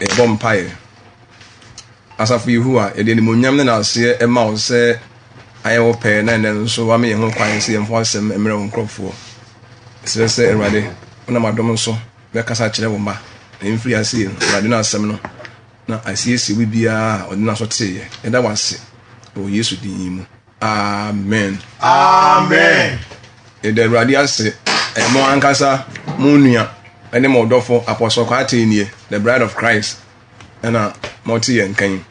Yɛbɔ mpaeɛ. Asafo Yehowa, yɛde animuonyam ne n'aseɛ ma wo sɛ ayɛ wo pɛ na ɛnɛ nso wame yɛn ho kwan sɛ yɛmfa asɛm mmerɛ wo nkurɔfoɔ. Ɛsrɛ sɛ Awurade, wonam adom so bɛkasa kyerɛ wo mma na yɛmfiri aseɛ no, Awurade no asɛm no na asiesie obi biara a ɔde n'aso teeɛ. Yɛda wo ase wɔ Yesu din mu. Amen. Amen. Yɛda Awurade ase. Mo ankasa mo nua ne mo dɔfo Apostle Kwatee nie, the bride of Christ, ɛna mote yɛn nka yi.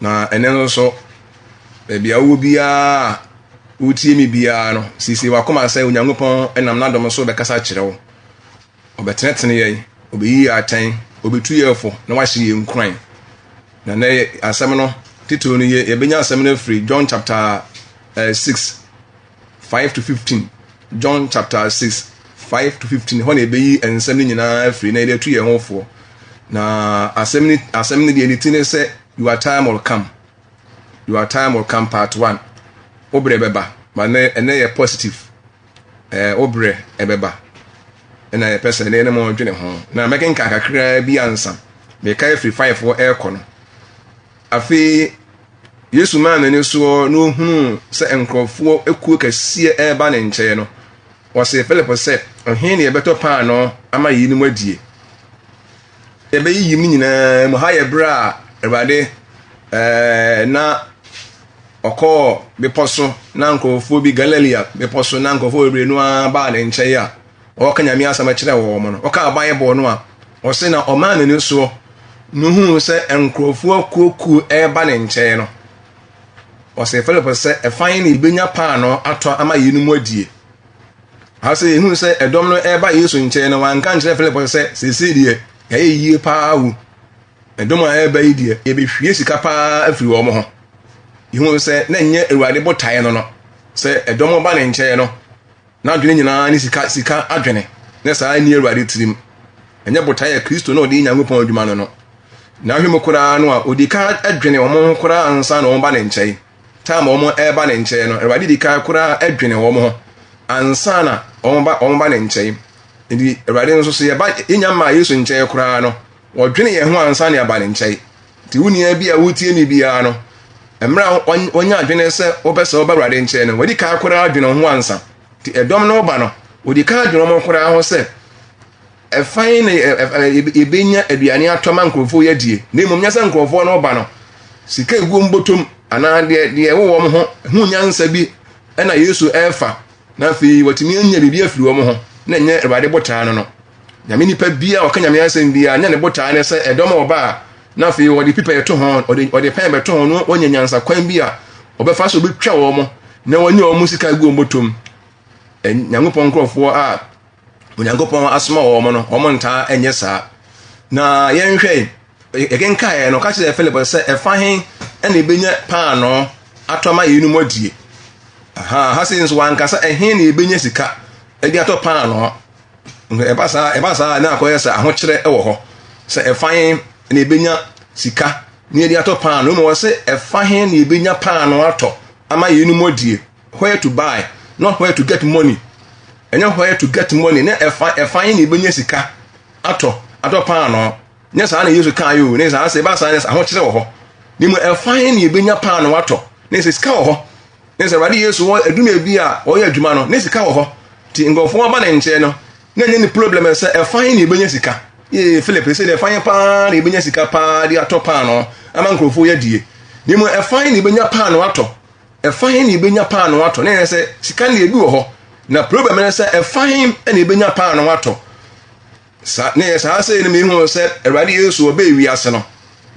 Na ɛnɛ nso so, baabi a wowɔ biara a wotie me biara no, siesie w'akoma sɛ Onyankopɔn nam n'adom so bɛkasa kyerɛ wo. Ɔbɛtenetene yɛn, ɔbɛyi yɛn atɛn, ɔbɛtu yɛn fo na wahyɛ yɛn nkuran. Na nɛ asɛm no titiriw no yɛ yɛbɛnya asɛm no afiri John chapter 6 5 to 15. John chapter 6 5 to 15 hɔ na yɛbɛyi nsɛm no nyinaa afiri na yɛde atu yɛn ho foɔ. Na asɛm no asɛm no deɛ ne ti ne sɛ your time will come. Your time will come part 1. Wo berɛ bɛba. Ma nɛ ɛnɛ yɛ positive. Ɛɛ wo berɛ ɛbɛba. Ɛna yɛpɛ sɛ ne ne mo dwene ho. Na mɛkenkan kakraa bi ansa. Meka afiri 5 hɔ ɛrekɔ no. Afei Yesu maa n'ani soɔ na ɔhunuu sɛ nkurɔfoɔ ekuo kɛseɛ ɛreba ne nkyɛn no, ɔsee Philip sɛ, ɛhe na yɛbɛtɔ paanoo ama yeinom adie? Yɛbɛyiyi mu nyinaa mu. Ha yɛ berɛ a Awurade ɛɛ na ɔkɔɔ bepɔ so na nkurɔfoɔ bi Galilea bepɔ so na nkurɔfoɔ bebree no ara baa ne nkyɛn a ɔreka Nyame asɛm kyerɛ wɔn no. Ɔkaa Bible no a ɔse na ɔmaa n'ani soɔ no huu sɛ nkurɔfoɔ akuokuo ɛreba ne nkyɛn no, ɔse Philip sɛ ɛfan na yɛbɛnya paanoo atɔ ama yeinom adie. Ha sɛ yɛhunu sɛ ɛdɔm no ɛreba Yesu nkyɛn no, wanka nkyerɛ Philip sɛ seesei deɛ yɛayɛ yie paa o. Ɛdɔm a ɛreba yi deɛ yɛbɛhwie sika paa afiri wɔn ho. Yɛhunu sɛ na ɛnyɛ Awurade botaeɛ no no sɛ ɛdɔm ba ne nkyɛn no, n'adwene nyinaa ne sika sika adwene na saa nni Awurade tirim. Ɛnyɛ botaeɛ a Kristo na ɔde yɛ Nyankopɔn adwuma no no. Na ahwɛ mu koraa no a, ɔdi kan dwene wɔn ho koraa ansa na wɔn ba ne nkyɛn. Time a wɔn ɛreba ne nkyɛn no, Awurade di kan koraa dwene wɔn ho ansa na wɔn ba wɔn ba ne nkyɛn. Nti Awurade nso so yɛba yɛnya mmaa Yesu nkyɛn koraa no, wɔdwene yɛn ho ansa na yɛaba ne nkyɛn. Nti wo nua bi a wotie me biara no, mmerɛ a wɔnya adwene sɛ wopɛ sɛ woba Awurade nkyɛn no, wɔdi kan koraa dwene ho ansa. Nti ɛdɔm no ba no, wɔdi kan dwene wɔn koraa ho sɛ ɛfan na yɛbɛnya aduane atɔ ma nkurɔfoɔ yi adie. Na mmom nyɛ sɛ nkurɔfoɔ no ba no, sika egu wɔn bɔtɔm anaa deɛ deɛ ɛwɔ wɔn ho ho nyansa bi ɛna Yesu ɛrefa na afei wɔatumi anya biribi afiri wɔn ho na ɛnyɛ Awurade botaa no no. Nyame nipa bi a ɔka Nyame asɛm bi a nyɛ ne botaa ne sɛ ɛdɔm a ɔba a na afei wɔde pipa ɛto ho ɔde ɔde pɛn bɛto ho no wɔnya nyansa kwan bi a ɔbɛfa so bɛtwa wɔn na wɔnyɛ wɔn sika gu wɔn bɔtɔm. Nyankopɔn nkurɔfoɔ a Onyankopɔn asoma wɔn no wɔn ntaa nyɛ saa. Na yɛnhwɛ yɛkenkaeɛ no ɔka kyerɛ Philip sɛ ɛfa he ɛna ɛbɛnya paanoo atɔ ama yeinom adie. Aha, ha sei nso wankasa ɛhe na ɛbɛnya sika de atɔ paanoo. Ɛba saa ɛba saa na akɔyɛ sɛ ahokyerɛ wɔ hɔ sɛ ɛfa he na ɛbɛnya sika na yɛde atɔ paanoo mu wɔ sɛ ɛfa he na ɛbɛnya paanoo atɔ ama yeinom adie. Where to buy, not where to get money. Ɛnyɛ where to get money na ɛfa ɛfa he na ɛbɛnya sika atɔ atɔ paanoo. Nyɛ saa na Yesu kaa yi o, ne saa sɛ ɛba saa ne ahokyerɛ wɔ hɔ. Ne mu ɛfa he na yɛbɛnya paanoo atɔ, ne sɛ sika wɔ hɔ. Ne sɛ Awurade Yesu wɔ adwuma bi a ɔyɛ adwuma no, ne sika wɔ hɔ. Nti nkurɔfoɔ aba ne nkyɛn no, na ɛnyɛ ne problem sɛ ɛfa he na yɛbɛnya sika. Yee, Philip, sɛ ɛfa he paa na yɛbɛnya sika paa de atɔ paanoo ama nkurɔfoɔ yi adie. Ne mu ɛfa he na yɛbɛnya paanoo atɔ. Ɛfa he na yɛbɛnya paanoo atɔ. Ne yɛ sɛ sika no ebi wɔ hɔ. Na problem ne sɛ ɛfa he na yɛbɛnya paanoo atɔ. Sa ne yɛ saa sɛ no mehu sɛ Awurade Yesu ɔbɛɛ wiase no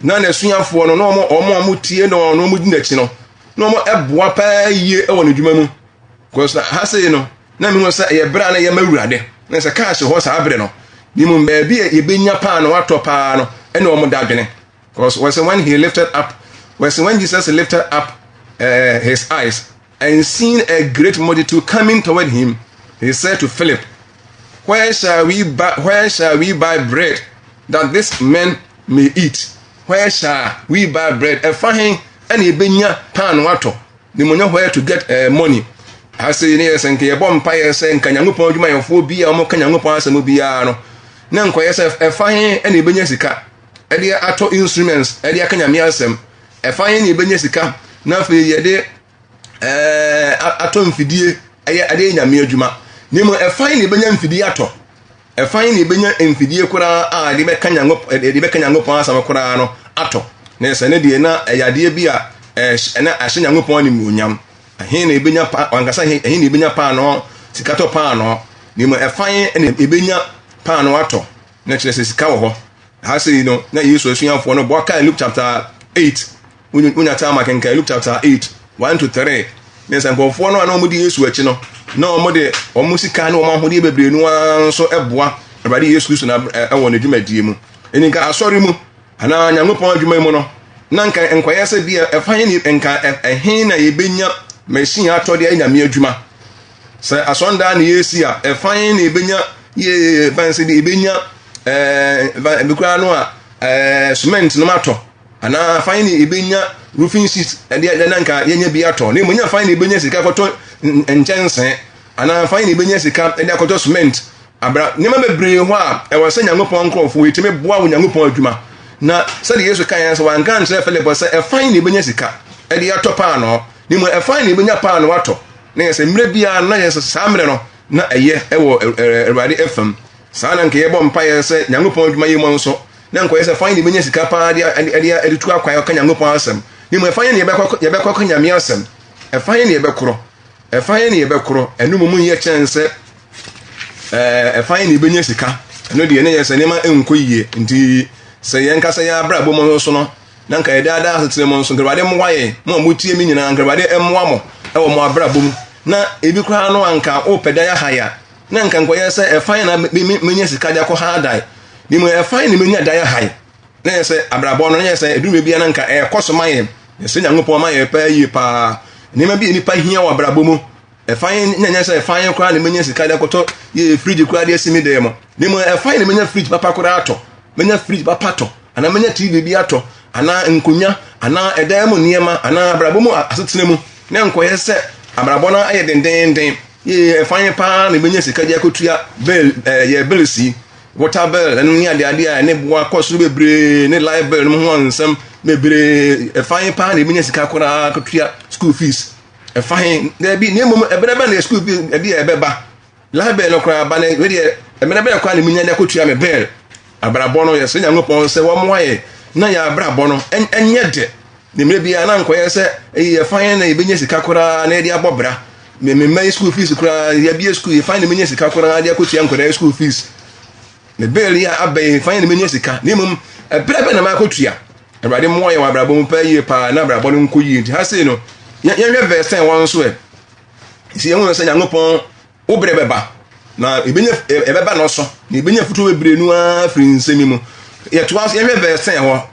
na n'asuafoɔ no na wɔn wɔn a wɔtie no na wɔn di n'akyi no na wɔn ɛboa paa yie wɔ n'adwuma mu kɔs na ha sei no na mehu sɛ ɛyɛ berɛ a na yɛma Awurade na sɛ kaa hyɛ hɔ saa berɛ no ne mu baabi a yɛbɛnya paa no watɔ paa no ɛna wɔn da adwene because wɔsɛ when he lifted up wɔsɛ when Jesus lifted up his eyes and seeing a great multitude coming toward him he said to Philip, Where shall we buy, where shall we buy bread that this men may eat? Where shall we buy bread? Ɛfa he ɛna ebenya paano atɔ? Ne mu nyɛ where to get money. Ase ne yɛ sɛ nka yɛbɔ mpaeɛ sɛ nka Nyankopɔn adwumayɛfoɔ bi a wɔka Nyankopɔn asɛm biara no na nkɔyɛ sɛ ɛfa he ɛna ebenya sika. de atɔ instruments de aka Nyame asɛm? Ɛfa he na yɛbɛnya sika na afei yɛde ɛɛ atɔ mfidie ɛyɛ ɛde yɛ Nyame adwuma? Na mmom ɛfa he na yɛbɛnya mfidie atɔ? Ɛfa he na yɛbɛnya mfidie koraa a yɛde bɛka Nyankopɔn yɛde bɛka Nyankopɔn asɛm koraa no atɔ? Na sɛ ne deɛ na ɛyɛ adeɛ bi a ɛhyɛ na ahyɛ Nyankopɔn animuonyam. Ɛhe na yɛbɛnya pa wankasa he ɛhe na yɛbɛnya paanoo sika tɔ paanoo? Na mmom ɛfa he na yɛbɛnya paanoo atɔ? Na kyerɛ sɛ sika wɔ hɔ. Ha sei no, na Yesu asuafoɔ no bɔ kae Luke chapter 8. Wonya time akenkan Luke chapter 8, 1 to 3. Ne sɛ nkurɔfoɔ no a na wɔdi Yesu akyi no, na wɔde wɔn sika ne wɔn ahodeɛ bebree no ara nso boa Awurade Yesu Kristo na ɛwɔ ne dwumadie mu. Ɛni nka asɔre mu anaa Nyankopɔn adwuma mu no, na nka nkɔyɛ sɛ bi ɛfa he ne nka ɛhe na yɛbɛnya machine atɔ de ayɛ Nyame adwuma. Sɛ asɔndan na yɛresi a, ɛfa he na yɛbɛnya yɛ fan sɛ bi yɛbɛnya ɛɛ ebi koraa no a ɛɛ cement no atɔ anaa fan na yɛbɛnya roofing sheet ɛde ɛde na nka yɛnya bi atɔ na mmom nya fan na yɛbɛnya sika akɔtɔ nkyɛnsee anaa fan na yɛbɛnya sika ɛde akɔtɔ cement abra nneɛma bebree hɔ a ɛwɔ sɛ Nyankopɔn nkurɔfoɔ yɛtumi boa wɔ Nyankopɔn adwuma na sɛdeɛ Yesu kaeɛ sɛ wanka ankyerɛ Philip sɛ ɛfan na yɛbɛnya sika ɛde atɔ paanoo na mmom ɛfan na yɛbɛnya paanoo atɔ na yɛ sɛ mmerɛ biara na yɛ sɛ saa mmerɛ no na ɛyɛ wɔ Awurade fam. Saa na nka yɛbɔ mpaeɛ sɛ Nyankopɔn adwuma yi mu nso, na nkɔyɛ sɛ fan na yɛbɛnya sika paa de de de tu akwan ɔka Nyankopɔn asɛm. Na mmom ɛfa yɛn na yɛbɛkɔ yɛbɛkɔ ka Nyame asɛm. Ɛfa yɛn na yɛbɛkorɔ. Ɛfa yɛn na yɛbɛkorɔ. Ɛno mmom nyɛ kyɛn sɛ ɛfa yɛn na yɛbɛnya sika. Ɛno deɛ ne yɛ sɛ nneɛma nkɔ yie. Nti sɛ yɛn kasa yɛn abrabɔ mu nso no, na nka yɛ daa daa asetena mu nso, nka Awurade mmoa yɛn. Mo a motie me nyinaa, nka Awurade mmoa mo wɔ mo abrabɔ mu. Na ebi koraa no anka wopɛ dan ahae a, na nka nkɔyɛ sɛ ɛfan na menya sika de akɔ ha dan. Na mmom ɛfan na menya dan ahae. Na yɛ sɛ abrabɔ no, na yɛ sɛ ɛduru baabi a na nka ɛrekɔ so ma yɛn. Yɛsrɛ Nyankopɔn ma yɛn paa yie paa. Nneɛma bi a nnipa hia wɔ abrabɔ mu, ɛfan na nyɛ sɛ ɛfan koraa na menya sika de akɔtɔ yɛ fridge koraa de asi me dan mu. Na mmom ɛfan na menya fridge papa koraa atɔ. Menya fridge papa tɔ, anaa menya TV bi atɔ, anaa nkonnwa, anaa ɛdan mu nneɛma, anaa abrabɔ mu asetena mu, na nkɔyɛ sɛ abrabɔ no ayɛ dendeenden. Yee, ɛfan paa na menya sika de akɔtua bill, ɛɛ yɛ bills yi, water bill, ɛno ne adeade a ɛne boa kɔ soro bebree, ne light bill no ho nsɛm bebree. Ɛfan paa na menya sika koraa akɔtua school fees. Ɛfan, daabi, na mmom ɛberɛ bɛn na school fees ɛde ɛbɛba. Light bill no koraa ba no, wei deɛ mmerɛ bɛn koraa na menya de akɔtua me bill. Abrabɔ no, yɛsrɛ Nyankopɔn sɛ wɔmmoa yɛn na yɛn abrabɔ no ɛnyɛ dɛ. Ne mmerɛ biara na nkɔyɛ sɛ ɛyi yɛfa yɛn na yɛbɛnya sika koraa na yɛde abɔ bra. Me me mma yi school fees koraa yɛabie school yɛfa yɛn na menya sika koraa de akɔtua nkwadaa yi school fees. Me bill yi a aba yi fa yɛn na menya sika. Na mmom ɛberɛ bɛn na makɔtua. Awurade mmoa yɛn wɔ abrabɔ mu paa yie paa na abrabɔ no nkɔ yie. Nti ha sei no yɛnhwɛ verse 10 wɔn nso ɛ. Nti yɛhu sɛ Nyankopɔn wo berɛ bɛba na ɛbɛnya ɛbɛba no so na ɛbɛnya afutuo bebree no ara firi nsɛm yi mu. Yɛtoa so yɛhwɛ verse 10 hɔ.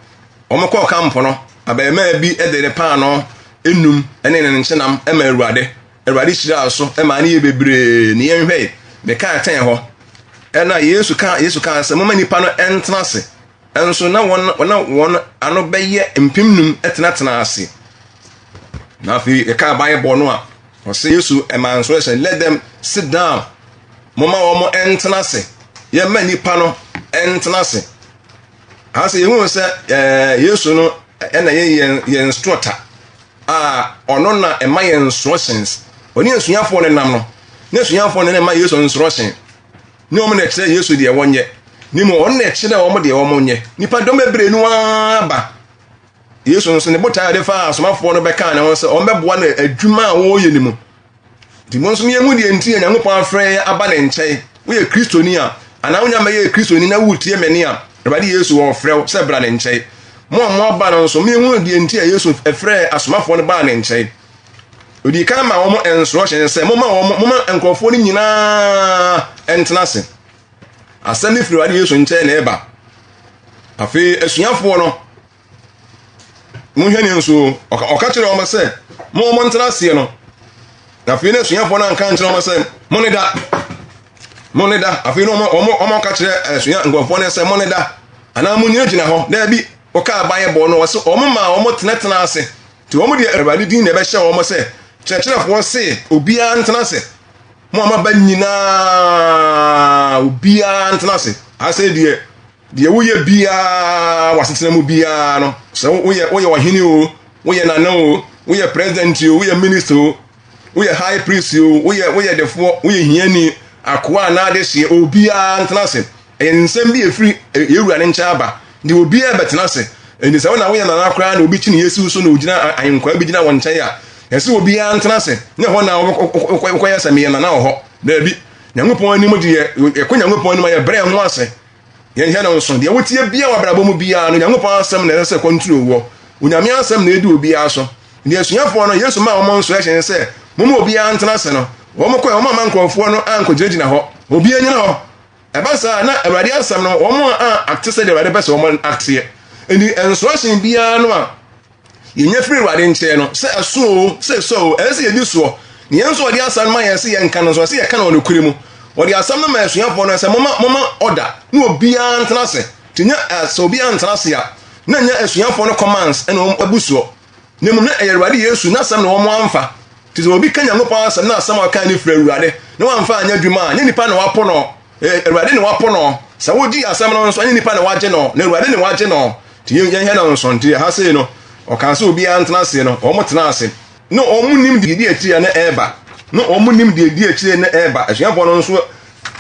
Wɔn kɔɔ kampo no, abarimaa bi de ne paanoo enum ne ne nkyenam ma Awurade. Awurade hyiraa so ma ne yɛ bebree. Ne yɛnhwɛ mekaa 10 hɔ. Ɛna Yesu kaa Yesu kaa sɛ momma nnipa no ntena ase. Nso na wɔn na wɔn ano bɛyɛ 5,000 tenatenaa ase. Na afei yɛkaa Bible no a, ɔsɛ Yesu ɛma instruction, let them sit down. Momma wɔn ntena ase. Yɛmma nnipa no ntena ase. Ase yɛhu sɛ ɛɛ Yesu no ɛna yɛ yɛn yɛn instructor a ɔno na ɛma yɛn instructions. Ɔne asuafoɔ no nam no, ne asuafoɔ no na ɛma Yesu instruction. Ne wɔn na ɛkyerɛ Yesu deɛ wɔnyɛ. Ne mu ɔno na ɛkyerɛ wɔn deɛ wɔnyɛ. Nipa dɔm bebree no ara ba. Yesu nso ne botae a ɔde faa asomafoɔ no bɛkaa ne ho sɛ wɔbɛboa no adwuma a wɔreyɛ no mu. Nti mo nso yɛhu deɛ nti a Nyankopɔn afrɛ yɛn aba ne nkyɛn. Woyɛ Kristoni a, anaa wonya mmɛyɛɛ Kristoni na woretie me nne a, Awurade Yesu ɔrefrɛ wo sɛ bra ne nkyɛn. Mo a moaba no nso, mehu deɛ nti a Yesu frɛɛ asomafoɔ no baa ne nkyɛn. Ɔdii kan ma wɔn instruction sɛ momma wɔn momma nkurɔfoɔ no nyinaa ntena ase. Asɛm no firi Awurade Yesu nkyɛn na ɛba. Afei asuafoɔ no, monhwɛ ne nso, ɔka kyerɛ wɔn sɛ, mo wɔn ntena aseɛ no. Afei na asuafoɔ no anka nkyerɛ wɔn sɛ, mo ne da, mo ne da. Afei na wɔn wɔn wɔn ka kyerɛ asua nkurɔfoɔ no sɛ, mo ne da, anaa mo nyinagyina hɔ. Daabi, wɔka aban bɔ no, wɔsɛ wɔn maa wɔn tenatena ase. Nti wɔn deɛ Awurade din na ɛbɛhyɛ wɔn sɛ, kyerɛkyerɛfoɔ se obiara ntena ase. Mo a moaba nyinaa, obiara ntena ase. Asɛ deɛ Deɛ woyɛ biara wɔ asetena mu biara no, sɛ woyɛ woyɛ ɔhene o, woyɛ nana o, woyɛ president o, woyɛ minister o, woyɛ high priest o, woyɛ woyɛ defoɔ, woyɛ hiani, akoa anaa adehyeɛ, obiara ntena ase. Ɛyɛ nsɛm bi a ɛfiri yɛn wura no nkyɛn aba. Nti obiara bɛtena ase. Nti sɛ wo na woyɛ nana koraa na obi kyini yɛsiw so na ogyina ahenkwaa bi gyina wɔn nkyɛn a, ɛsɛ obiara ntena ase. Nyɛ hɔ na wokɔyɛ sɛ meyɛ nana wɔ hɔ. Daabi. Nyankopɔn anim deɛ, yɛkɔ Nyankopɔn anim a yɛbrɛ yɛn ho ase. Yɛnhwɛ no nso, deɛ wotie biara wɔ abrabɔ mu biara no, Nyankopɔn asɛm na ɛsɛ sɛ kɔntro wɔ. Onyame asɛm na ɛdi obiara so. Nti asuafoɔ no, Yesu maa wɔn instruction sɛ, momma obiara ntena ase no, wɔn kɔɛ, wɔn amma nkurɔfoɔ no ankɔgyinagyina hɔ. Obiara nyina hɔ. Ɛba saa a, na Awurade asɛm no, wɔn a acte sɛdeɛ Awurade pɛ sɛ wɔn acteɛ. Nti instruction biara no a yɛnya firi Awurade nkyɛn no, sɛ ɛso o, sɛ ɛsɔ o, ɛsɛ sɛ yɛdi soɔ. Na yɛn nso ɔde asɛm no ma yɛn sɛ yɛnka no nso, ɛsɛ yɛka no wɔ nokorɛ mu. Ɔde asɛm no ma asuafoɔ no sɛ moma moma ɔda na obiara ntena ase. Nti nyɛ sɛ obiara ntena ase a, na nyɛ asuafoɔ no commands ɛna wɔn abu soɔ. Na mmom na ɛyɛ Awurade Yesu n'asɛm na wɔn amfa. Nti sɛ obi ka Nyankopɔn asɛm na asɛm a ɔka no firi Awurade na wamfa anyɛ adwuma a, nyɛ nipa na wapo no. Awurade na wapo no. Sɛ wogye asɛm no nso, ɛnyɛ nipa na wagye no, na Awurade na wagye no. Nti yɛnhwɛ no nso. Nti ɛha sei no, ɔkaa sɛ obiara ntena ase no, wɔn tena ase. Na wɔn nim deɛ ɛdi akyire a na ɛreba. Na wɔn nim deɛ ɛdi akyire na ɛreba. Asuafoɔ no nso,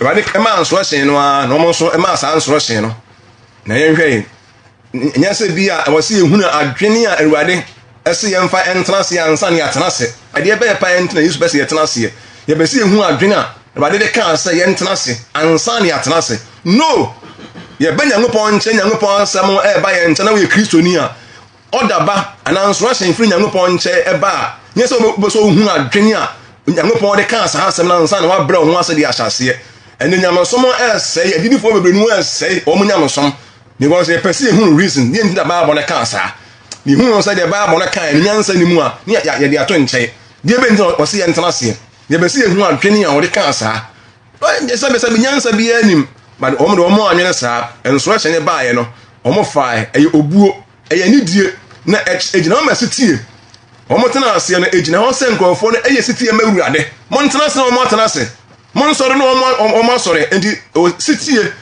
Awurade maa nsorɔhyee no ara, na wɔn nso maa saa nsorɔhyee no. Na yɛnhwɛ yi, nyɛ sɛ bi a ɛwɔ sɛ yɛhunu adwene a Awurade ɛsɛ yɛmfa ntena ase ansa na yɛatena ase. Adeɛ bɛyɛ paa nti na Yesu bɛ sɛ yɛtena aseɛ. Yɛbɛ sɛ yɛhu adwene a Awurade de kaa sɛ yɛntena ase ansa na yɛatena ase. No! Yɛba Nyankopɔn nkyɛn, Nyankopɔn asɛm ɛreba yɛn nkyɛn na woyɛ Kristoni a, ɔda ba anaa nsorɔhyɛn firi Nyankopɔn nkyɛn ɛba a, nyɛ sɛ wobɛ sɛ wohu adwene a Nyankopɔn de kaa saa asɛm no ansa na wabrɛ wo ho ase de ahyɛ aseɛ. Ɛnɛ nyamesom ɛresɛe, agyidifoɔ bebree no ɛresɛe wɔn nyamesom. Because yɛpɛ sɛ yɛhunu reason deɛ nti na Bible no kaa saa. Yɛhunu sɛ deɛ Bible no kaa no nyansa ni mu a, ne yɛde ato nkyɛn. Deɛ bɛn nti na ɔse yɛntena aseɛ? Yɛpɛ sɛ yɛhu adwene a ɔde kaa saa. Sɛbɛsɛbɛ nyansa biara nim, but wɔn de wɔn anwene saa. Nsorɔhyɛ ne baeɛ no, wɔn fae, ɛyɛ obuo, ɛyɛ anidie, na ɛgyina hɔ ma setie. Wɔn tena aseɛ no, ɛgyina hɔ sɛ nkurɔfoɔ no ɛyɛ setie ma Awurade. Montena ase na wɔn atena ase. Monsɔre na wɔn asɔre. Nti setie,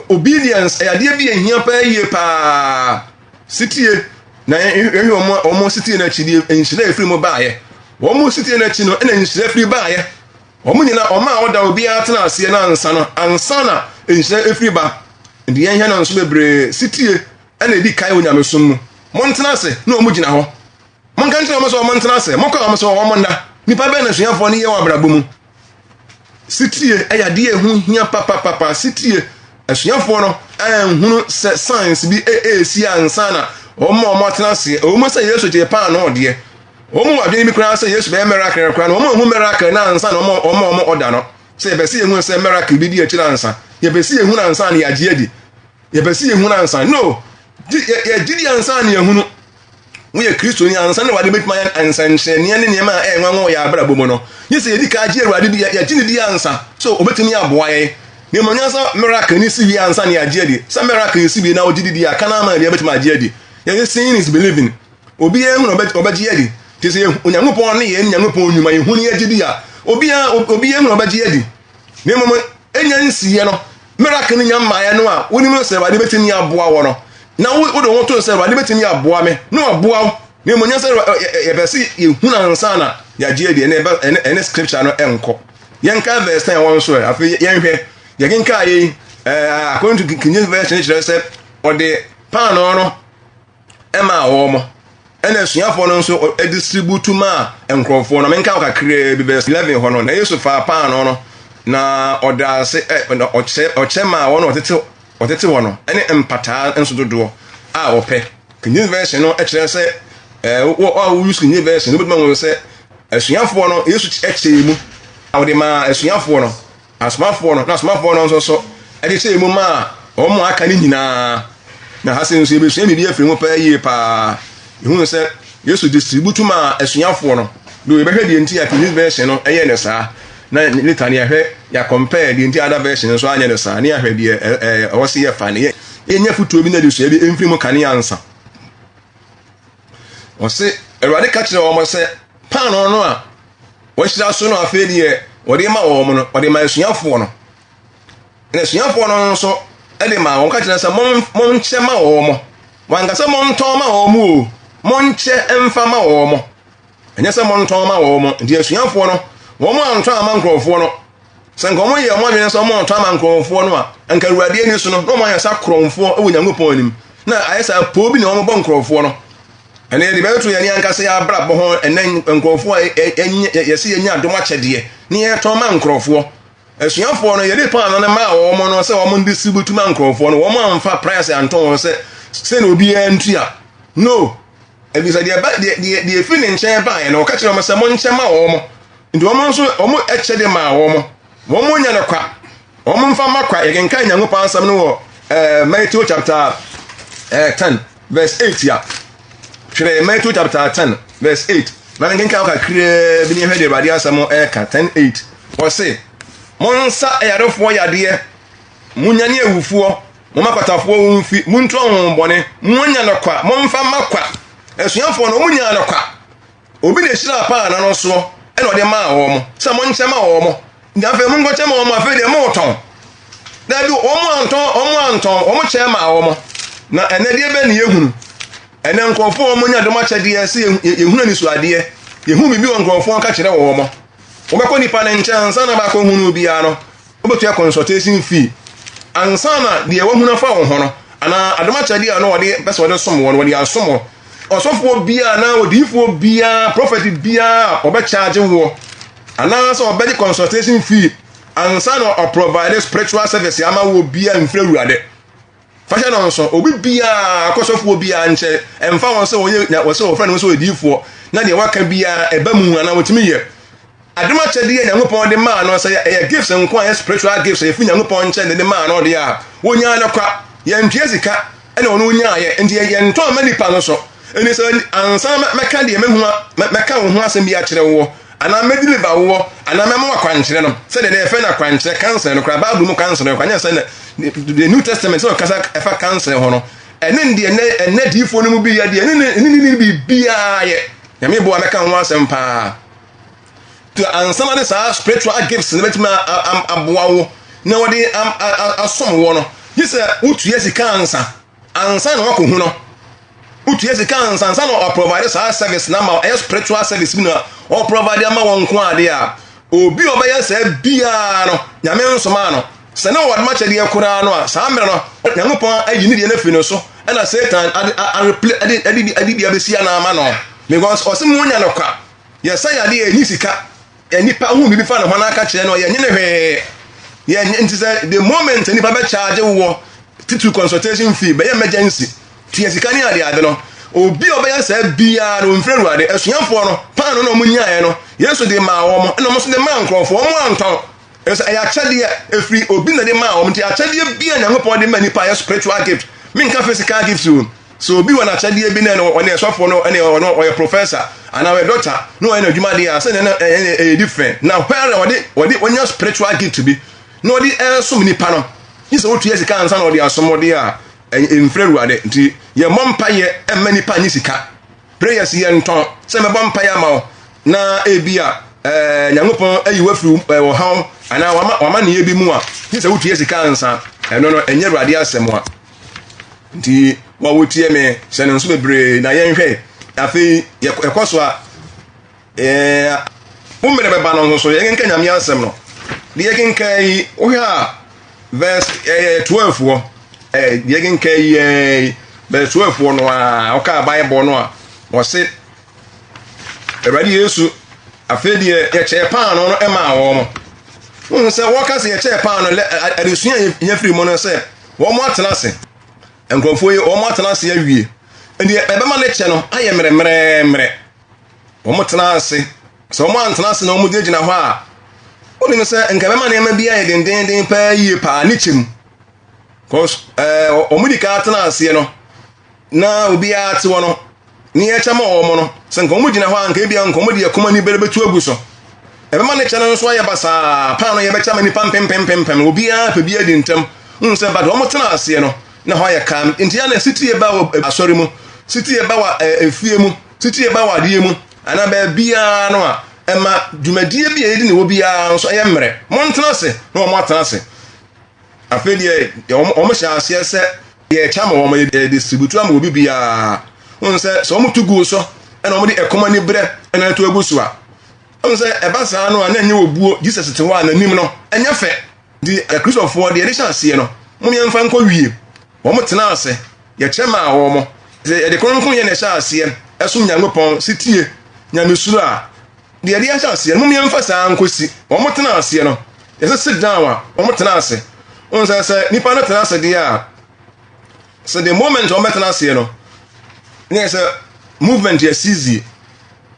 obedience, ɛyɛ adeɛ bi a ɛhia paa yie paa. Setie, na yɛhwɛ wɔn setie no akyi deɛ nhyira ɛfiri mu baeɛ. Wɔn setie no akyi no, ɛna nhyira firi baeɛ. Wɔn nyinaa, wɔn a wɔda obiara tena aseɛ no ansa no, ansa na nhyira ɛfiri ba. Nti yɛnhwɛ no nso bebree, setie ɛna ɛdi kan wɔ nyamesom mu. Montena ase na wɔn gyina hɔ. Monka nkyerɛ wɔn sɛ wɔn ntena ase. Moka wɔn sɛ wɔn nna. Nipa bɛn na asuafoɔ no yɛ wɔ abrabɔ mu? Setie yɛ adeɛ a ɛho hia papapapa. Setie. Asuafoɔ no anhunu sɛ signs bi ɛresi ansa na wɔn a wɔatena aseɛ. Ɛwɔ mu sɛ Yesu gyee paanoo deɛ. Wɔn wɔ adwene bi koraa sɛ Yesu bɛyɛ miracle koraa no, wɔn anhu miracle no ansa na wɔn wɔn wɔn ɔda no. Sɛ yɛpɛ sɛ yɛhunu sɛ miracle bi di akyire ansa. Yɛpɛ sɛ yɛhunu ansa na yɛagye adi. Yɛpɛ sɛ yɛhunu ansa. No! Yɛgye di ansa na yɛhunu. Woyɛ Kristoni ansa na Awurade bɛtumi ayɛ nsɛnkyerɛnneɛ ne nneɛma a ɛyɛ nwanwa wɔ yɛn abrabɔ mu no. Gye sɛ yɛdi kan gye Awurade di, yɛgye ne di ansa so obɛtumi aboa yɛn. Na mmom nyɛ sɛ miracle ne si wie ansa na yɛagye adi. Sɛ miracle si wie na wogye di di a, kan ama deɛ bɛtumi agye adi. Yɛse seeing is believing. Obiara hu na ɔbɛgye adi. Nti sɛ Onyankopɔn ne yɛn ne Nyankopɔn nnwuma yɛhu ne yɛgye di a, obiara obiara hu na ɔbɛgye adi. Na mmom ɛnya nsiiɛ no, miracle no nya mmaeɛ no a, wonim no sɛ Awurade bɛtumi aboa wɔ no. Na wode wo ho to sɛ Awurade bɛtumi aboa me, na waboa wo. Na mmom nyɛ sɛ yɛpɛ sɛ yɛhunu ansa na yɛagye adi, ɛne ɛne scripture no ɛnkɔ. Yɛnka verse 10 wɔn nso ɛ, afei yɛnhwɛ. Yɛkenka yei, according to King James Version kyerɛ sɛ ɔde paanoo no maa wɔn. Ɛna asuafoɔ no nso distributu maa nkurɔfoɔ no. Menka wo kakraa bi verse 11 hɔ no, na Yesu faa paanoo no na ɔda ase ɛ na ɔkyɛ ɔkyɛ maa wɔn a wɔtete wɔtete hɔ no ɛne mpataa nso dodoɔ a wɔpɛ. King James Version no kyerɛ sɛ ɛɛ wɔ a wɔuse King James Version no bɛtumi ahu sɛ asuafoɔ no Yesu kyɛɛ mu a wɔde maa asuafoɔ no. Asomafoɔ no, na asomafoɔ no nso so de hyɛɛ mu maa wɔn a aka no nyinaa. Na ha sei nso yɛbɛsua biribi afiri mu paa yie paa. Yɛhunu sɛ Yesu distribute maa asuafoɔ no. Do yɛbɛhwɛ deɛ nti a King James Version no ɛyɛ no saa. Na later no yɛahwɛ yɛakɔmpɛɛ deɛ nti a other version nso anyɛ no saa. Ne yɛahwɛ deɛ ɛwɔ sɛ yɛfa no. Yɛnya fotuo bi na adesua bi mfiri mu kane ansa. Ɔse Awurade ka kyerɛ wɔn sɛ paanoo no a wɔahyira so no afei deɛ wɔde ma wɔn no, wɔde ma asuafoɔ no. Na asuafoɔ no nso de maa wɔn, ka kyerɛ sɛ monkyɛ ma wɔn. Wanka sɛ montɔn ma wɔn o, monkyɛ mfa ma wɔn. Ɛnyɛ sɛ montɔn ma wɔn. Nti asuafoɔ no, wɔn antɔn ama nkurɔfoɔ no. Sɛ nka wɔn yɛ wɔn adwene sɛ wɔn antɔn ama nkurɔfoɔ no a, nka Awurade ani so no, na wɔn ayɛ sɛ akorɔmfoɔ wɔ Nyankopɔn anim. Na ayɛ sɛ apoo bi na wɔbɔ nkurɔfoɔ no. Ɛnna yɛde bɛto yɛn ankasa yɛn abrabɔ ho ɛnɛ nkurɔfoɔ a yɛsɛ yɛnya adom akyɛdeɛ ne yɛtɔn ma nkurɔfoɔ. Asuafoɔ no, yɛde paano no maa wɔn no sɛ wɔn distribute ma nkurɔfoɔ no, wɔn amfa price antɔn wɔn sɛ sɛ na obiara ntua. No, ebisa deɛ ba deɛ deɛ deɛ efi ne nkyɛn baeɛ no, ɔka kyerɛ wɔn sɛ monkyɛ ma wɔn. Nti wɔn nso wɔn kyɛ de maa wɔn. Wɔn nya no kwa. Wɔn mfa ma kwa. Yɛkenkan Nyankopɔn asɛm no wɔ ɛɛ eh, Matthew chapter ɛɛ eh, 10 verse 8 a. Twerɛ Matthew chapter 10 verse 8. Na nkenkan kakraa bi ne yɛhwɛ deɛ Awurade asɛm ɛreka 10 8. Ɔse, Monsa ayarefoɔ yadeɛ, monyane awufoɔ, momma kwatafoɔ ho mfi, montu ahonhommɔne, moanya no kwa, momfa mma kwa. Asuafoɔ no, wɔn nyaa no kwa. Obi na ehyiraa paanoo no soɔ ɛna ɔde maa wɔn sɛ monkyɛ ma wɔn. Nti afei monkɔkyɛ ma wɔn, afei deɛ moretɔn. Dabi, wɔn antɔn, wɔn antɔn, wɔn kyɛ maa wɔn. Na ɛnɛ deɛ bɛn na yɛhunu? Ɛnɛ nkurɔfoɔ a wɔnya dɔm akyɛdeɛ sɛ yɛhunu anisoadeɛ, yɛhu biribi wɔ nkurɔfoɔ ka kyerɛ wɔn. Wobɛkɔ nipa no nkyɛn ansa na baakɔ hunu biara no, wobɛtua consultation fee ansa na deɛ wahunu afa wo ho no anaa adom akyɛdeɛ a na wɔde pɛ sɛ wɔde som wɔ no wɔde asom wɔ. Ɔsɔfoɔ biara anaa odiyifoɔ biara, prɔfɛt biara a ɔbɛkyagye woɔ anaasɛ ɔbɛgye consultation fee ansa na ɔprovide spiritual service ama wɔ biara mfiri Awurade. Fa hyɛ no nso, obi biara kɔ sɔfoɔ biara nkyɛn, ɛmfa wɔn sɛ wɔyɛ wɔsɛ wɔfrɛ no sɛ odiyifoɔ, na deɛ waka biara ɛba mu anaa wɔtumi yɛ. Adom akyɛdeɛ a Nyankopɔn de maa no, sɛ ɛyɛ gifts nko a ɛyɛ spiritual gifts ɛfiri Nyankopɔn nkyɛn de de maa no deɛ a, wɔnyaa no kwa. Yɛntua sika ɛna ɔno nyaayɛ, nti yɛntɔn ma nipa no so. Ɛni sɛ ansa mɛka deɛ mɛhu mɛka wo ho asɛm bi akyerɛ woɔ anaa mɛdeliver woɔ anaa mɛma wo akwankyerɛ no sɛdeɛ na yɛfrɛ no akwankyerɛ counsel no koraa Bible mu counsel no koraa nyɛ sɛ the New Testament sɛ ɔkasa ɛfa counsel ho no ɛne deɛ ɛnɛ ɛnɛ diifoɔ no mu bi yɛ deɛ ɛne ne ne ne biribiara yɛ. Nyame boa mɛka ho asɛm paa. To ansa na de saa spiritual gifts no bɛtumi aboa wo na wɔde asom wɔ no gye sɛ wotua sika ansa ansa na wakɔhu no. Wotua sika ansa ansa na ɔprovide saa service na ma ɛyɛ spiritual service bi na ɔprovide ama wɔn nko ade a obi a ɔbɛyɛ saa biara no Nyame nsomaa no. Sɛ na ɔwɔ adom akyɛdeɛ koraa no a saa mmerɛ no Nyankopɔn ayi ne deɛ no afiri no so ɛna Satan ade bi abɛsi anaa ama no because ɔse mo nya no kwa. Yɛsa yadeɛ yɛnyi sika. Nipa hu biribi fa ne ho na aka kyerɛ no yɛnye ne hwee. Yɛnye nti sɛ the moment nipa bɛkyagye woɔ titiri consultation fee bɛyɛ emergency tua sika ne ade ade no obi a ɔbɛyɛ saa biara no ɔmfiri Awurade. Asuafoɔ no paano na wɔn nyaeɛ no Yesu de maa wɔn ɛna wɔn nso de maa nkurɔfoɔ wɔn antɔn. Ɛsɛ ɛyɛ akyɛdeɛ ɛfiri obi na de maa wɔn nti akyɛdeɛ bi a Nyankopɔn de ma nipa yɛ spiritual gift menka physical gift o. Sɛ obi wɔ n'akyɛdeɛ bi na ɔne ɛsɔfoɔ no ɛne ɔno ɔyɛ professor anaa ɔyɛ doctor na ɔyɛ n'adwuma deɛ a sɛ na ɛyɛ ɛyɛ different na where ɔde ɔde ɔnya spiritual gift bi na ɔde ɛresom nipa no gye sɛ wotua sika ansa na ɔde asom ɔde a ɛmfiri Awurade nti yɛmmɔ mpaeɛ ɛmma nipa nye sika prayers yɛ ntɔn sɛ mɛbɔ mpaeɛ ama wo na ebi a ɛɛ Nyankopɔn ayi wo afiri ɔhaw anaa wama wama neyɛ bi mu a gye sɛ wotua sika ansa ɛno no ɛnyɛ Awurade asɛm a Nti mo a wotie me hyɛ no nso bebree na yɛnhwɛ. Afei yɛkɔ so a ɛɛ wo mmerɛ bɛba no nso so yɛnkenka Nyame asɛm no. Deɛ yɛkenka yi wohwɛ a verse ɛyɛ 12 wɔ ɛɛ deɛ yɛkenka yi ɛɛ verse 12 wɔ no a ɔkaa Bible no a wɔse Awurade Yesu afei deɛ yɛkyɛɛ paano no maa wɔn. Wohu sɛ wɔka sɛ yɛkyɛɛ paano adesua a yɛnya firi mu no sɛ Wɔn atena ase. Nkurɔfoɔ yi, wɔn atena ase awie. Nti ɛbɛma ne kyɛ no ayɛ mmerɛmmerɛmmerɛ. Wɔn tena ase. Sɛ wɔn antena ase na wɔn gyinagyina hɔ a, wonim sɛ nka ɛbɛma nneɛma bi ayɛ dendenden paa yie paa ne kyɛ mu. Cause ɛɛ wɔn di kan atena aseɛ no, na obiara te hɔ no, ne yɛkyɛ ma wɔn no, sɛ nka wɔn gyina hɔ a, nka ebia nka wɔn de ɛkɔm ani bere bɛtu agu so. Ɛbɛma ne kyɛ no nso ayɛ basaa. Paano yɛbɛkyɛ ma nipa mpempempempem, obiara pɛ bi adi ntɛm. Wohu sɛ but wɔn tena aseɛ no, na hɔ ayɛ calm. Nti ya na sitie ba wɔ asɔre mu, sitie ba wɔ efie mu, sitie ba wɔ adeɛ mu, anaa baabiara no a, ɛma dwumadie bi a yɛdi ne wɔ biara nso ɛyɛ mmerɛ. Montena ase na wɔn atena ase. Afei deɛ wɔn hyɛ aseɛ sɛ yɛkyɛ ama wɔn, yɛ distribute ama obi biara. Wɔn sɛ sɛ wɔn to gu so ɛna wɔn de ɛkɔm ani brɛ ɛna ɛto agu so a, wɔn sɛ ɛba saa no a na ɛnyɛ obuo. Jesus te hɔ a n'anim no ɛnyɛ fɛ. Nti Akristofoɔ deɛ yɛde hyɛ aseɛ no, mom yɛmfa nkɔ wie. Wɔn tena ase, yɛkyɛ maa wɔn. Sɛ yɛde kronkron yɛ na ɛhyɛ aseɛ ɛsom Nyankopɔn, setie, nyamesuro a, deɛ yɛde ahyɛ aseɛ no, mom yɛmfa saa nkɔsi. Wɔn tena aseɛ no, yɛsɛ sit down a, wɔn tena ase. Wɔn sɛ sɛ nipa no tena ase deɛ a, sɛ the moment wɔn bɛtena aseɛ no, ne yɛ sɛ movement yɛ seize.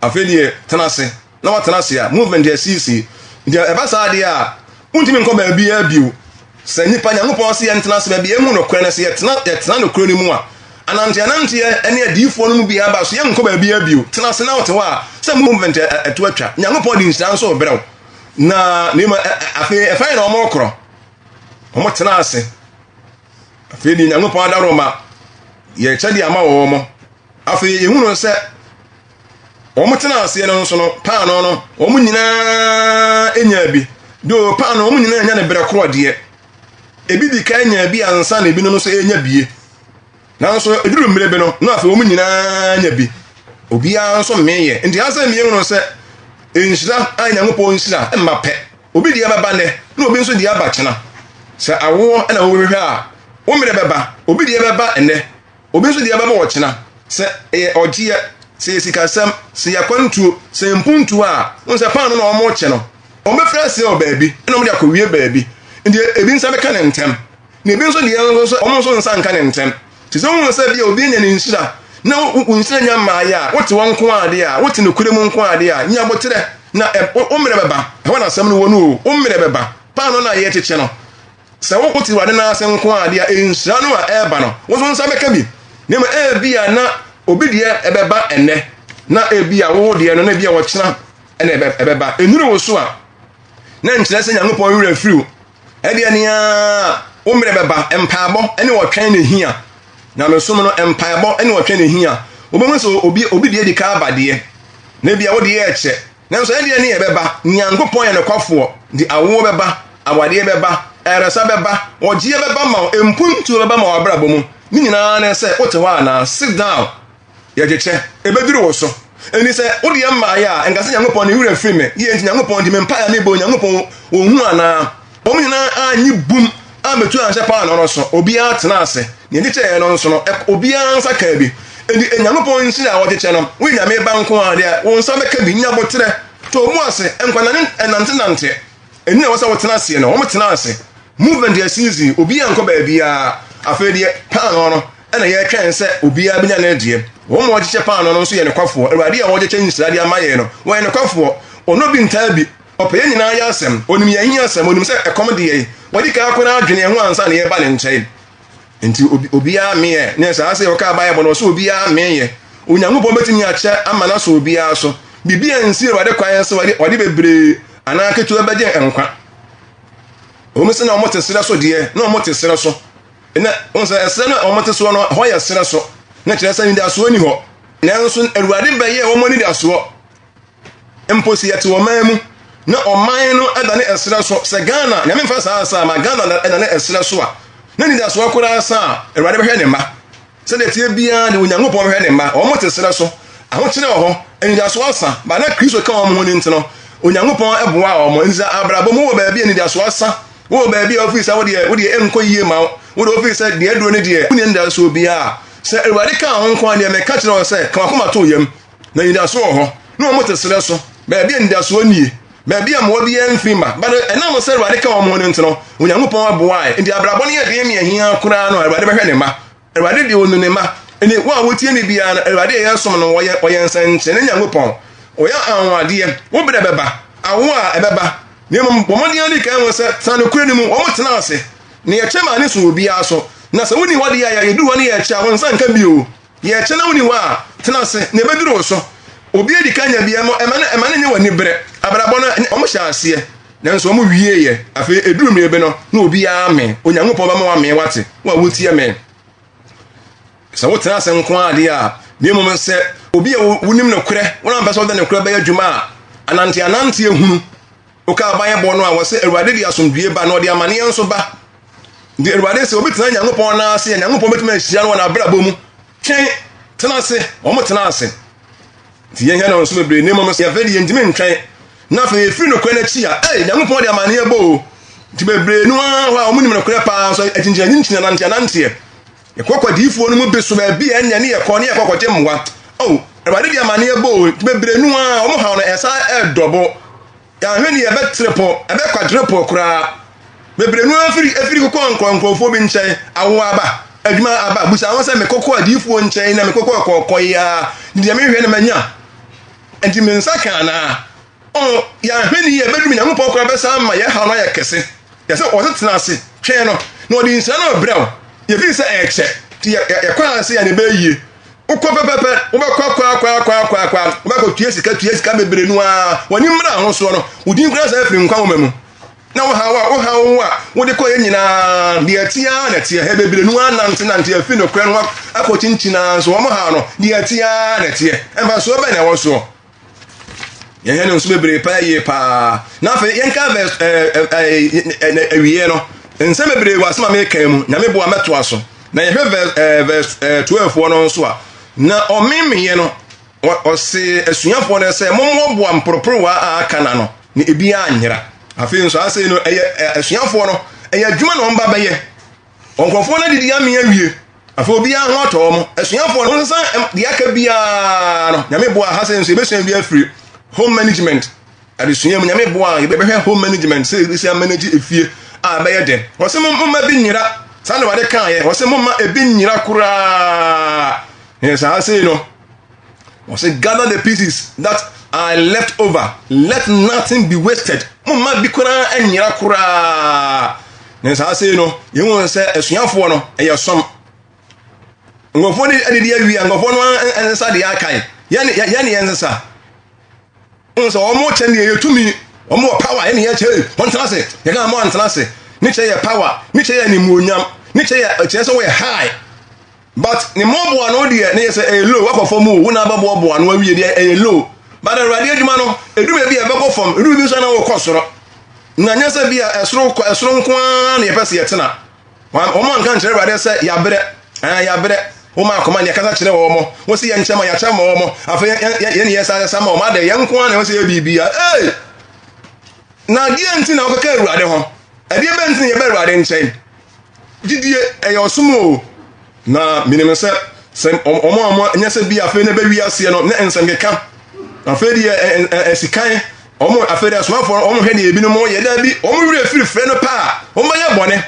Afei deɛ tena ase. na watena ase a, movement yɛ siisi. Nti ɛba saa deɛ a, wontumi nkɔ baabiara bio. Sɛ nnipa, Nyankopɔn se yɛntena ase baabi yɛhu nokorɛ no, sɛ yɛtena, yɛtena nokorɛ no mu a, ananteananteɛ ne adiyifoɔ no mu biara ba so, yɛnkɔ baabiara bio. Tena ase na wote hɔ a, sɛ movement ɛto atwa. Nyankopɔn de nhyira nso rebrɛ wo. Na, na mmom, afei ɛfa yɛ na wɔn rekorɔ. Wɔn tena ase. Afei deɛ Nyankopɔn adaworoma, yɛkyɛ de ama wɔn. Afei yɛhunu sɛ wɔn tena aseɛ no nso no, paanoo no, wɔn nyinaa nyaa bi. Do paanoo wɔn nyinaa nya ne berɛ korɔ deɛ. Ebi di kan nyaa bi ansa na ebinom nso nya bie. Nanso eduru mmerɛ bi no, na afei wɔn nyinaa nya bi. Obiara nso mmeeɛ. Nti asɛ mmienu sɛ nhyira a Nyankopɔn nhyira mma pɛ. Obi deɛ bɛba nnɛ na obi nso deɛ aba kyena. Sɛ awoɔ na wohwehwɛ a, wo mmerɛ bɛba. Obi deɛ bɛba nnɛ, Obi nso deɛ bɛba ɔkyena. Sɛ ɛyɛ ɔgyeɛ, sɛ ɛyɛ sikasɛm, sɛ ɛyɛ akwantuo, sɛ ɛyɛ mpuntuo a, wohu sɛ paano na wɔrekyɛ no, wɔbɛfiri aseɛ wɔ baabi na wɔde akɔwie baabi. Nti ebi nsa bɛka ne ntɛm, na ebi nso deɛ nso wɔn nso nsa nka ne ntɛm. Nti sɛ wohu sɛ bia obi anya ne nhyira na wo nhyira nya mmaeɛ a, wote wɔn nko adeɛ a, wote nokorɛ mu nko adeɛ a, nya aboterɛ na wo mmerɛ bɛba. Ɛhɔ na asɛm no wɔ no o, wo mmerɛ bɛba. Paano no a yɛrekyekyɛ no, Sɛ wote Awurade nan ase nko ara deɛ a, nhyira no a ɛreba no, wo nso nsa bɛka bi. Na mmom ebia na obi deɛ ɛbɛba ɛnnɛ, na ebia wo deɛ no, na ebia ɔkyena ɛna ɛbɛba. Ɛnuru wo so a, na nkyerɛ sɛ Nyankopɔn werɛ afiri wo. Ɛdeɛ nea wo mmerɛ bɛba, mpaebɔ ne ɔtwɛn na ɛhia. Nyamesom no, mpaebɔ ne ɔtwɛn na ɛhia. Wobɛhu sɛ obi, obi deɛ di kan aba deɛ, na ebia wo deɛ ɛkyɛ. Nanso ɛdeɛ ne ɛbɛba, Nyankopɔn yɛ nokwafoɔ, nti awoɔ bɛba, awadeɛ bɛba, ayaresa bɛba, ɔgyeɛ bɛba ma wo, mpuntuo bɛba ma w'abrabɔ mu. Ne nyinaa ne sɛ wote hɔ anaa? Sit down, yɛkyekyɛ, ɛbɛduru wo so. Enti sɛ wo deɛ mmaeɛ a, nka sɛ Nyankopɔn ne werɛ firi me, yie nti Nyankopɔn nti me mpaeɛ a mebɔ Nyankopɔn ɔnhu anaa? Wɔn nyinaa annye bum ammɛtu anhyɛ paanoo no so, obiara tenaa ase. Nea ɛkyekyɛeɛ no nso no, obiara nsa kaa bi. Enti Onyankopɔn nhyira a ɔkyekyɛ no, woyɛ Nyame ba nko ara deɛ, wo nsa bɛka bi. Nya aboterɛ, tɔ wo mu ase, nkwa nnantenante. Ɛnni na ɛwɔ sɛ wotena aseɛ no, wɔtenaa ase. Movement yɛ season, obiara nkɔ baabiara. Afei deɛ, paanoo no na yɛretwɛn sɛ obiara bɛnya ne deɛ. Wɔn a wɔkyekyɛ paanoo no nso yɛ nokwafoɔ. Awurade a ɔrekyekyɛ nhyira de ama yɛn no, wɔyɛ nokwafoɔ. Ɔnnɔ bi ntaa bi. Ɔpɛ yɛn nyinaa yɛ asɛm. Onim yɛn ahiasɛm. Onim sɛ ɛkɔm de yɛn. Wadi kan akɔ n'adwene yɛn ho ansa na yɛreba ne nkyɛn. Nti obi, obiara meɛ. Ne saa sɛ ɔkaa Bible no, ɔsɛ obiara meɛ. Onyankopɔn bɛtumi akyɛ ama no asɔ obiara so. Biribi ansi Awurade kwan sɛ ɔde, ɔde bebree anaa ketewa bɛgye nkwa. Ɛwom sɛ na wɔte serɛ so deɛ, na wɔte serɛ so. Na wɔn sɛ ɛserɛ no a wɔte soɔ no, ɛhɔ yɛ serɛ so. Na kyerɛ sɛ anidasoɔ ni hɔ. Nanso Awurade bɛyɛɛ wɔn anidasoɔ. Mpo sɛ yɛte ɔman mu na ɔman no dane ɛserɛ so, sɛ Ghana, Nyame mfa saa nsa ma Ghana dane ɛserɛ so a, na anidasoɔ koraa sa a, Awurade bɛhwɛ ne mma. Sɛdeɛ ɛteɛ biara de, Onyankopɔn bɛhwɛ ne mma. Wɔn te serɛ so, ahokyerɛ wɔ hɔ, anidasoɔ asa, ba na Kristo ka wɔn ho no nti no, Onyankopɔn boa wɔn. Nti sɛ abrabɔ mu wɔ baabi a anidasoɔ asa, wowɔ baabi a wofiri sɛ wodeɛ wodeɛ ɛnkɔ yie ma wo, wode wofiri sɛ deɛ aduro ne deɛ, wonni anidasoɔ biara. Sɛ Awurade ka ho nko a, deɛ meka kyerɛ wo sɛ, ka w'akoma to yam. Na anidaso wɔ hɔ. Na wɔte serɛ so, baabi a anidasoɔ nnie, baabi a mmoa biara mfiri mma. But ɛnam sɛ Awurade ka wɔn ho no nti no, Onyankopɔn boae. Nti abrabɔ no yɛ den ne ahia koraa no a, Awurade bɛhwɛ ne mma. Awurade deɛ ɔnu ne mma. Nti wo a wotie me biara no, Awurade a yɛsom no, ɔyɛ, ɔyɛ nsɛnkyerɛnne Nyankopɔn. Ɔyɛ anwanwadeɛ. Wo berɛ bɛba. Awoɔ a ɛbɛba. Na mmom bɔ mmɔden ara di kan hu sɛ, tena nokorɛ no mu. Wɔn tena ase. Na yɛkyɛ ma ne so wɔ obiara so. Na sɛ wonni hɔ deɛ a, yɛduru hɔ no yɛkyɛ a, wo nsa nka bio. Yɛ kyɛ na wonni hɔ a, tena ase, na ebeduru wo so. Obi adi kan nya bi a, ɛma no ɛma no nyɛ w'ani bere. Abrabɔ no, wɔhyɛ aseɛ, nanso wɔn wieeɛ. Afei eduru mmerɛ bi no, na obiara amee. Onyankopɔn bɛma wamee wate, wo a wotie me. Sɛ wotena ase nko ara deɛ a, na mmom sɛ obi a wonim nokorɛ, wo na mpɛ sɛ wode nokorɛ bɛyɛ adwuma a, anante anante ehunu. Woka aban bɔ no a, wɔsɛ Awurade de asomdwie ba na ɔde amaneɛ nso ba. Nti Awurade sɛ obi tena Nyankopɔn nan ase a, Nyankopɔn bɛtumi ahyira no wɔ n'abrabɔ mu. Twɛn, tena ase, wɔn tena ase. Nti yɛn hɛ no nso bebree na mmom yɛfɛ de yɛntumi ntwɛn. Na afei yɛfiri nokorɛ no akyi a, ei, Nyankopɔn de amanneɛ bɔ o. Nti bebree no ara hɔ a wɔn nim nokorɛ paa nso akyinkyini akyinkyini anante ananteɛ. Yɛkɔ kɔ adiyifoɔ no mu bi so baabi a ɛnyɛ ne yɛkɔ ne yɛkɔ kɔgye mmoa. Oh, Awurade de amanneɛ bɔ o. Nti bebree no ara wɔn haw no ɛsan ɛredɔbo. Yɛanhwɛ ni ɛbɛtrepɔ, ɛbɛkwadrepɔ koraa. Bebree no ara firi efiri kokɔ nkɔ nkurɔfoɔ bi nkyɛn, awo aba, adwuma aba. Busa ho sɛ mekɔkɔ adiyifoɔ nkyɛn na mekɔkɔ kɔkɔ yi ara, deɛ mehwɛ no manya. Nti me nsa ka anaa? Oh, yɛanhwɛ ni ɛbɛdum Nyankopɔn koraa bɛsan ma yɛ haw no ayɛ kɛse. Yɛsɛ ɔse tena ase, twɛn no, na ɔde nhyira no rebrɛ wo. Yɛfiri sɛ ɛkyɛ, nti yɛkɔ ase a na ɛbɛyɛ yie. Wokɔ pɛpɛpɛ, wobɛkɔ akɔ akɔ akɔ akɔ akɔ, wobɛkɔ tua sika tua sika bebree no ara, w'ani mmra ho soɔ no, wo din koraa san firi nkwa nwoma mu. Na wo haw a wo haw a wode kɔeɛ nyinaa, deɛ ɛteɛ ara na ɛteɛ. Hɛ bebree no ara nante nante afi nokorɛ no akɔ kyinkyin ara nso wɔn haw no, deɛ ɛteɛ ara na ɛteɛ. Mfasoɔ bɛn na ɛwɔ soɔ? Yɛhwɛ no nso bebree paa yie paa. Na afei yɛnka verse ɛɛ awieɛ no. Nsɛm bebree wɔ asɛm a meka mu. Nyame boa mɛtoa so. Na yɛhwɛ verse ɛɛ verse ɛɛ 12 no nso a, na ɔmemeeɛ no, ɔse asuafoɔ no sɛ mommoaboa mporoporowa a aka no ano na ebi anyera. Afei nso asei no ɛyɛ asuafoɔ no ɛyɛ adwuma na wɔn ba bɛyɛ. Nkurɔfoɔ no adidi amee awie. Afei obiara ho atɔ wɔn. Asuafoɔ no nsa deɛ aka biara no, Nyame boa ha sɛ nso yɛbɛsua bi afiri home management adesua mu. Nyame boa yɛbɛhwɛ home management sɛ yɛbɛsi amanage efie a ɛbɛyɛ den. Wɔsɛ momma bi nyera. Saa na wɔde kaeɛ. Wɔsɛ momma ebi nyera koraa. Yɛ saa sei no. Wɔsɛ gather the pieces that are left over. Let nothing be wasted. Momma bi koraa nyera koraa. Na saa sei no, yɛhu sɛ asuafoɔ no, ɛyɛ som. Nkurɔfoɔ no adidi awie a, nkurɔfoɔ no nsa deɛ akae. Yɛne yɛn nsesa. Wohu sɛ wɔn kyɛ deɛ yɛ tumi, wɔn wɔ power, yɛne yɛn kyɛ, wɔn tena ase, yɛka wɔn antena ase. Ne kyɛ yɛ power, ne kyɛ yɛ animuonyam, ne kyɛ yɛ kyerɛ sɛ wɔyɛ high. But ne mmoaboa no deɛ ne yɛ sɛ ɛyɛ low, wakɔ fam o, wo na abɛboaboa no awie deɛ ɛyɛ low. But Awurade adwuma no, ɛdu baabi a ɛbɛkɔ fam, ɛdu baabi nso na wɔkɔ soro. Na nyɛ sɛ bi a ɛsoro kɔ ɛsoro nko ara na yɛpɛ sɛ yɛtena. Wɔn anka nkyerɛ Awurade sɛ yɛabrɛ, ɛɛ yɛabrɛ. Wɔn akoma ne yɛkasa kyerɛ wɔn, wɔsi yɛn nkyɛn ma yɛakyɛ ma wɔn. Afei yɛn ne yɛsa yɛsa ma wɔn adɛ yɛn nko ara na wɔsɛ yɛ biribi a. Ee! Na adeɛ nti na wɔkeka Awurade ho. Ɛdeɛ bɛn nti na yɛbɛ Awurade nkyɛn. Gyidie ɛyɛ ɔsom o. Na menim sɛ sɛ wɔn a wɔn nyɛ sɛ bi afei na ɛbɛwi aseɛ no na nsɛm keka. Afei deɛ ɛsikan wɔn afei deɛ asomafoɔ wɔn hwɛ deɛ ebinom yɛ dɛ bi wɔn werɛ firi frɛ no paa wɔn bɛyɛ bɔne.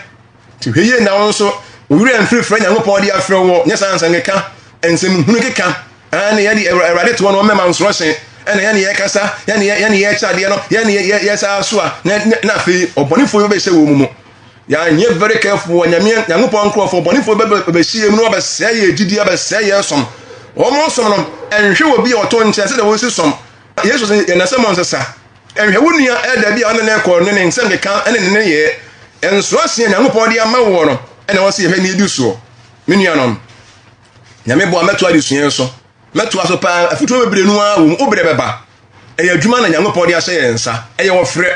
Nti hwɛ yie na wɔn nso wɔn werɛ mfiri frɛ Nyankopɔn de afrɛ wɔ nyɛ saa nsɛm keka nsɛm hunu keka. Ɛne yɛde Awurade toɔ no wɔn mɛma nsorɔhye ɛna yɛne yɛkasa yɛne yɛne yɛkyɛ adeɛ no yɛne yɛ yɛsa so a na na afei ɔbɔnefoɔ yi bɛhyɛ wɔn mu. Yɛanyɛ very careful wɔ Nyame Nyankopɔn nkurɔfoɔ bɔnefoɔ bɛbɛhyia mu na wɔbɛsɛe yɛ gyidie abɛsɛe yɛ som. Wɔn som no ɛnhwɛ wɔ bi a ɔto nkyɛn sɛdeɛ wɔsi som. Yesu sɛ yɛn asɛm nsesa. Ɛnhwɛ wo nua ɛda bi a ɔne ne kɔ ne ne nsɛm keka ɛne ne ne yɛ. Ɛnsoaseɛ Nyankopɔn de ama woɔ no ɛna wɔsi yɛhwɛ ne edi soɔ. Me nuanom, Nyame boa mɛto adesua so. Mɛtoa so paa, afutuo bebree no ara wɔ mu, wo berɛ bɛba. Ɛyɛ adwuma na Nyankopɔn de ahyɛ yɛn nsa, ɛyɛ ɔfrɛ.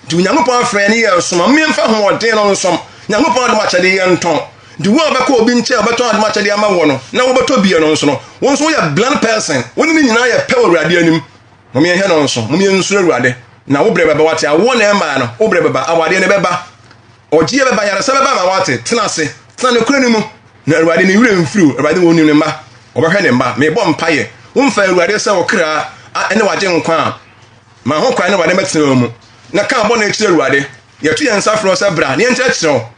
Nti Onyankopɔn afrɛ yɛn ne yɛn som a, momma yɛmfa ahoɔden no nsom. Nyankopɔn adom akyɛde yɛntɔn. Nti wo a wobɛkɔ obi nkyɛn a ɔbɛtɔn adom akyɛde ama woɔ no, na wobɛtɔ bi no nso no, wo nso woyɛ blind person. Wo ne ne nyinaa yɛ pɛ wɔ Awurade anim. Mom yɛnhwɛ no nso, mom yɛnsuro Awurade. Na wo berɛ bɛba, wate, awoɔ na ɛmmaa no, wo berɛ bɛba, awadeɛ no bɛba, ɔgyeɛ bɛba, yaresa bɛba ma wate, tena ase, tena nokorɛ no mu. Na Awurade ne werɛ mfiri wo. Awurade ɔnim ne mma. Ɔbɛhwɛ ne mma. Mebɔ mpaeɛ. Womfa Awurade sɛ wo kra ne w'agyenkwa a, ma ho kwan na Awurade mmɛtena wo mu. Na ka bɔne kyerɛ Awurade. Yɛto yɛn nsa frɛ wo sɛ bra na yɛnkyerɛkyerɛ wo.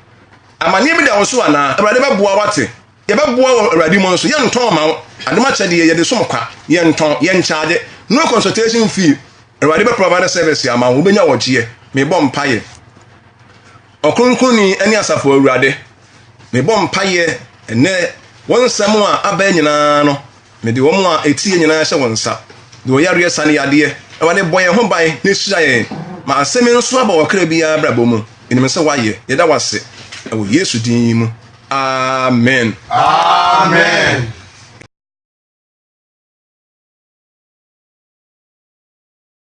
Amanneɛ bi da wo so anaa? Awurade bɛboa wo ate. Yɛbɛboa wɔ Awurade mu nso. Yɛntɔn mma wo. Adom akyɛdeɛ yɛde som kwa. Yɛntɔn. Yɛnkyagye. No consultation fee. Awurade bɛ provide service ama wo. Wobɛnya ɔgyeɛ. Mebɔ mpaeɛ. Ɔkronkronni ne Asafo Awurade, mebɔ mpaeɛ ɛnnɛ, wo nsɛm a aba nyinaa no, mede wɔn a ɛtie nyinaa hyɛ wo nsa. De wɔ yareɛ sa ne yadeɛ. Awurade bɔ yɛn ho ban na hyira yɛn. Ma asɛm yi nso aba ɔkra biara abrabɔ mu. Menim sɛ woayɛ. Yɛda wo ase. Ɛwɔ Yesu din yi mu. Amen. Amen.